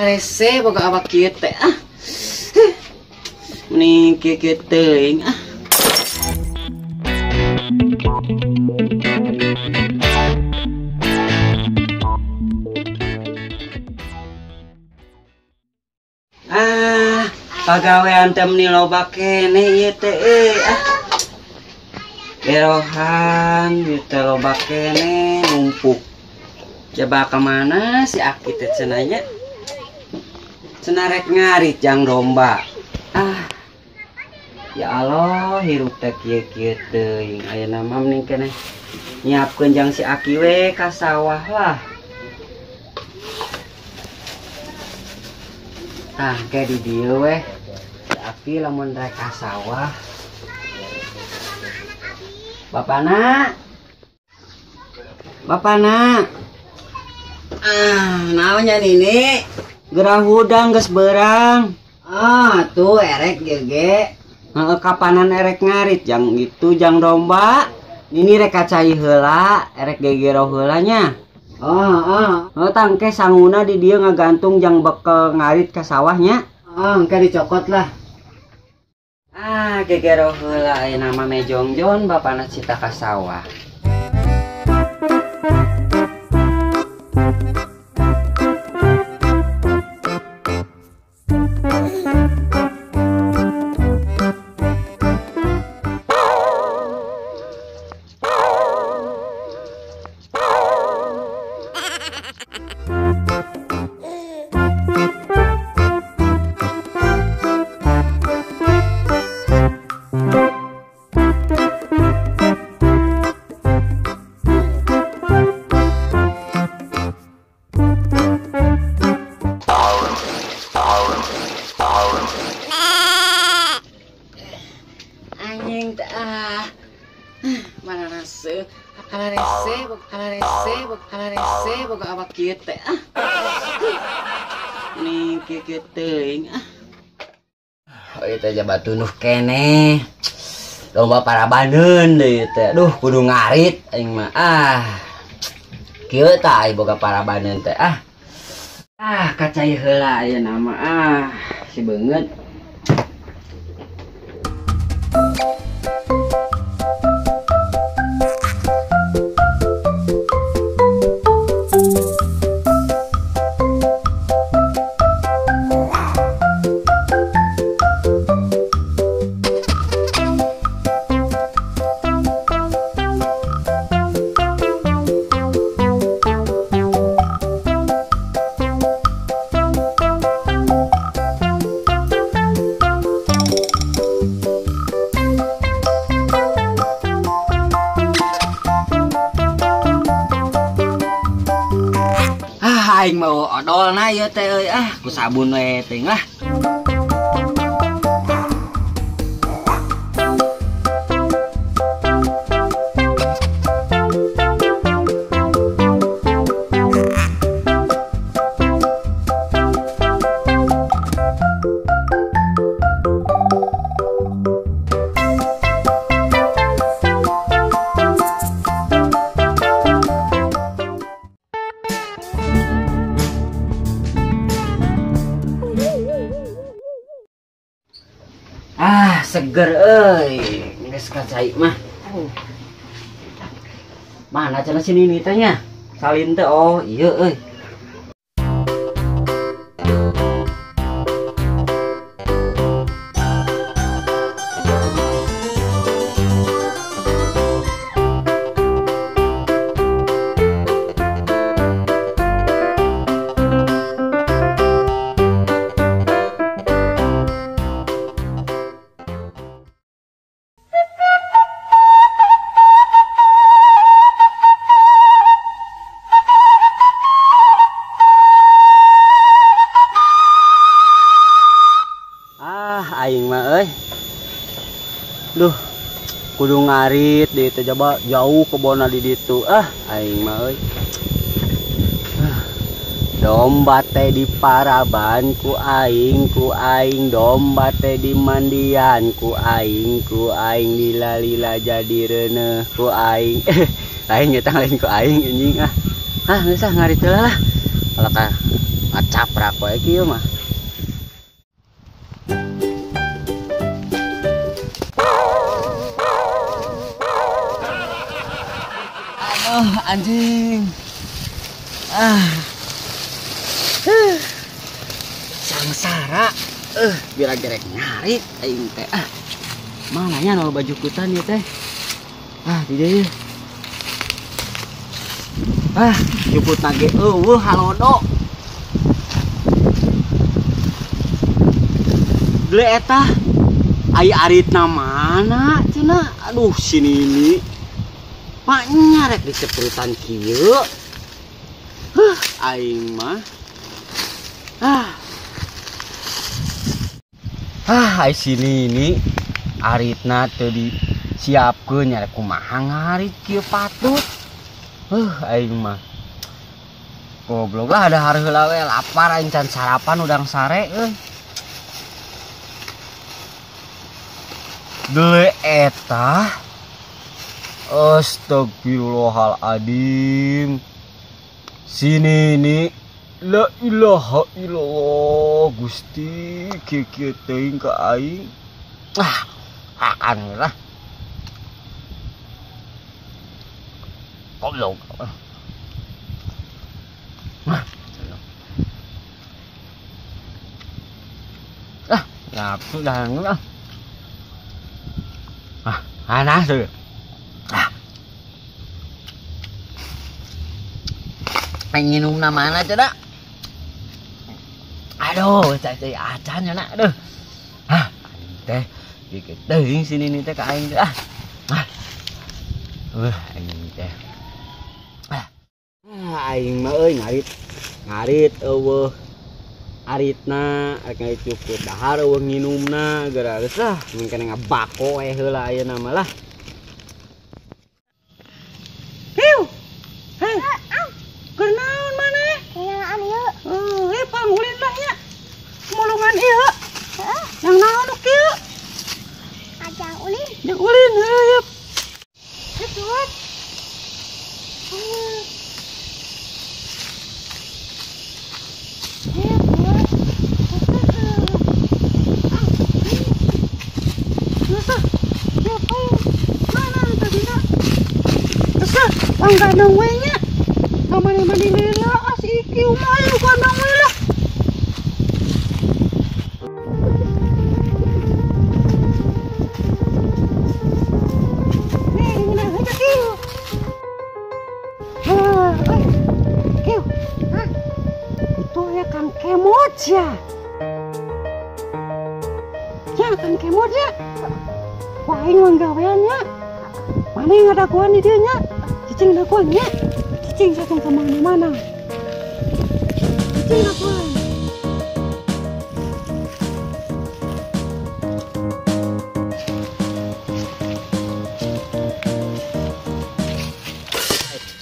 Rese boga awak kieu teh ah. Mending kieu-kieu teuing ah. Ah, pagawean teh meni loba keneh ieu teh euy ah. Berohan ieu teh loba keneh numpuk. Coba kemana si Aki teh cenah nya? Cenah rek ngarit jang domba. Ah. Ya Allah, hirup teh kieu-kieu teuing. Ayeuna mah mending keneh nyiapkeun jang si Aki we ka sawah lah. Tah ke di dieu we. Si Aki lamun rek ka sawah. Bapana. Bapana. Ah, naonnya nini? Gerah hudang geus berang. Ah, tuh erek gege. Heeh, kapanan erek ngarit jang itu jang domba. Nini rek kacai heula, erek gegero heula nya. Oh, heeh. Heuh, tangke sanguna di dieu ngagantung jang bekel ngarit ka sawahnya. Ah, engke dicokot lah. Ah, gegero heula ayeuna mah mejongjon bapana cita ka sawah. Anjing ah. Mana rasa? Kana rese, kana rese, kana rese boga awak kieu teh ah. Nih kieu-kieu teuing ah. Oh ieu teh jaba tunuh keneh. Domba parabaneun deui teh. Duh kudu ngarit aing mah ah. Kieu tah ai boga parabaneun teh ah. Ah kacai heula ayeuna mah ah si beungeut. Aing mau odol na ieu teh euy ah ku sabun we teuing lah. Ah, seger euy. Geus kacai mah. Mana cenah si Nini teh nya? Salin teh oh iya euy. Aing mah euy. Duh, kudu ngarit di teh jaba jauh kebonna di ditu. Ah, aing mah euy. Domba teh di paraban ku aing domba teh di mandian ku aing lila-lila jadi reuneuh ku aing. Aing eta lain ku aing anjing ah. Ah, geus ah ngarit heula lah. Kalau ka Ngacaprak wae kieu mah. Aduh anjing. Ah. Sangsara. Biar gerek ngarit aing teh. Ah. Mananya nu baju kutan ieu teh? Ah, di dieu. Ah, juput nage eueuh halodo. Deuleu eta. Ai aritna mana cenah? Aduh, sini ini. Maknya rek diceprutan kieu. Huh, aing mah. Ah. Ah, ai sini ini aritna teu disiapkeun nya rek kumaha ngarit kieu patut. Aing mah. Goblok lah dahar heula we lapar aing can sarapan udang sare euy. Deuleu eta. Astagfirullahaladzim. Sini ini. La ilaha illallah Gusti kieu-kieu teuing ka aing. Ah, akan lah. Goblok. Ah, nafsu dah lah. Ah, panas tuh. Ah. Pengen minum mana coba? Aduh, cai acan ya nak, aduh. Ah, teh, dikit teuing sini nih teh ka aing teh. Ah. Ah. Aing teh. Ah. Aing mah euy ngarit. Ngarit eueuh. Aritna rek ngarit cukup dahar eueuh nginumna geura geus lah mun kene ngabako we heula ayeuna mah lah. Hiu. Hei. Keur naon maneh? Kenaon ieu? Heuh, pangulin lah nya. Mulungan ieu. Heeh. Yang naon nu kieu? Ajang ulin. Jang ulin heuh. Cepet. Pangkandang we nya. Kamane-mane lila as iki umayu kandang we lah. Nih, ngena aja kieu. Ah, oi. Kieu. Hah? Itu ya Kang Kemot ya. Ya Kang Kemot ya. Wah, aing mah gawean nya. Mana yang ngadaguan di dieu nya? Cicing daguan nya. Cicing satong ke mana-mana. Cicing daguan.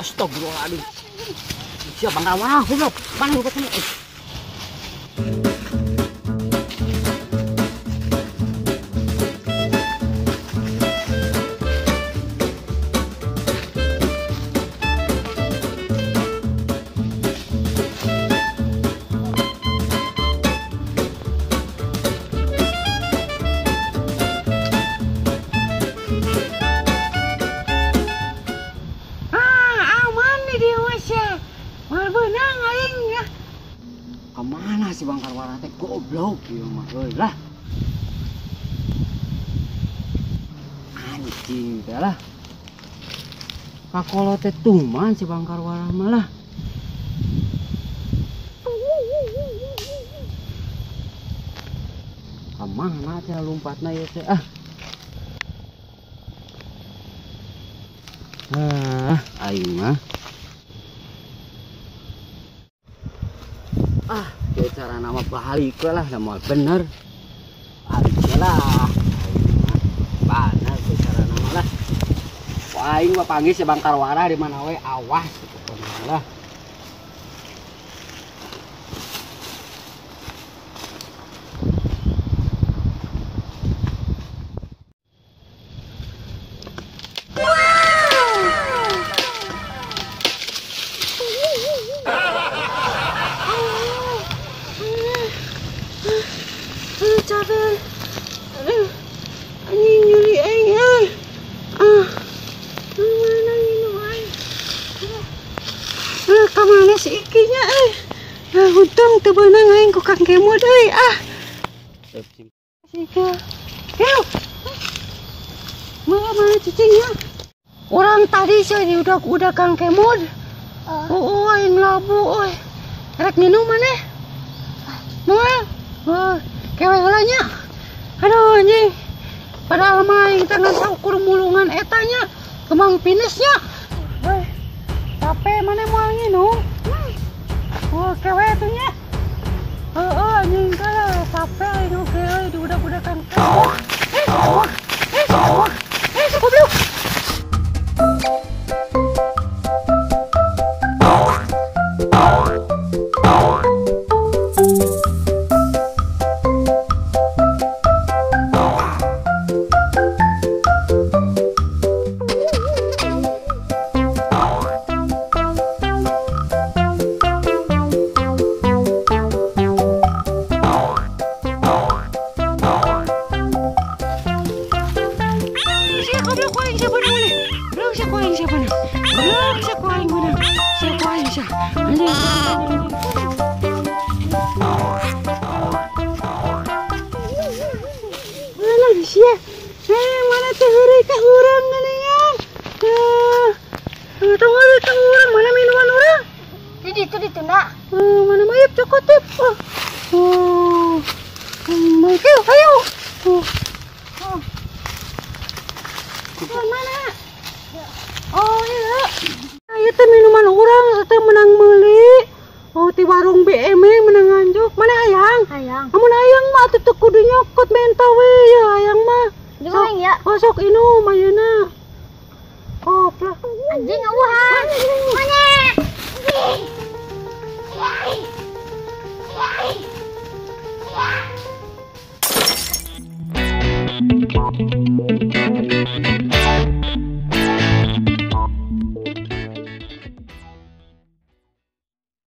Astagfirullahaladzim. Siapa bangga wah, goblok. Bang lu ketemu. Kemana si Bang Karwara teh goblok ieu mah euy lah. Anjing teh lah. Kakolo teh tuman si Bang Karwara mah lah. Kemana teh lompatna ieu teh ah. Ah, aing mah. Ah, cara nama balik lah, nama bener. Balik lah. Bener cara nama lah. Aing mah panggil si Bang Karwara di mana we awas pokoknya lah. Capek. Anjing nyeri aing euy. Ah. Mana minum aing? Ka mana si Iki nya euy? Untung teu beunang aing ku Kang Kemod euy. Ah. Si Iki. Yuk. Mana cicingnya? Orang tadi sih udah Kang Kemod. Oh, aing labu euy. Rek minum maneh? Moal. Oh, kewe heula nya. Aduh anjing. Padahal mah aing teh ngan saukur mulungan eta nya. Kemang pinesnya. Weh. Capek maneh moal nginum. Oh, kewe atuh nya. Heeh anjing kalah capek aing oge euy diudak-udak Kang Kemod. Goblok. Mana teh heureuy ka urang geuningan. Tong heureuy ka urang, mana minuman urang? Di ditu ditunda. Mana mayep cokot teh. Oh. Ayo, ayo. Oh. Mana? Oh iya. Ieu teh minuman urang teh menang meuli. Oh ti warung BM menang nganjuk. Mana hayang? Hayang. Amun hayang mah atuh teu kudu nyokot menta we ya hayang mah. Jeung ya. Oh sok inum ayeuna. Koplah. Anjing ngawuhan. Mana? Anjing.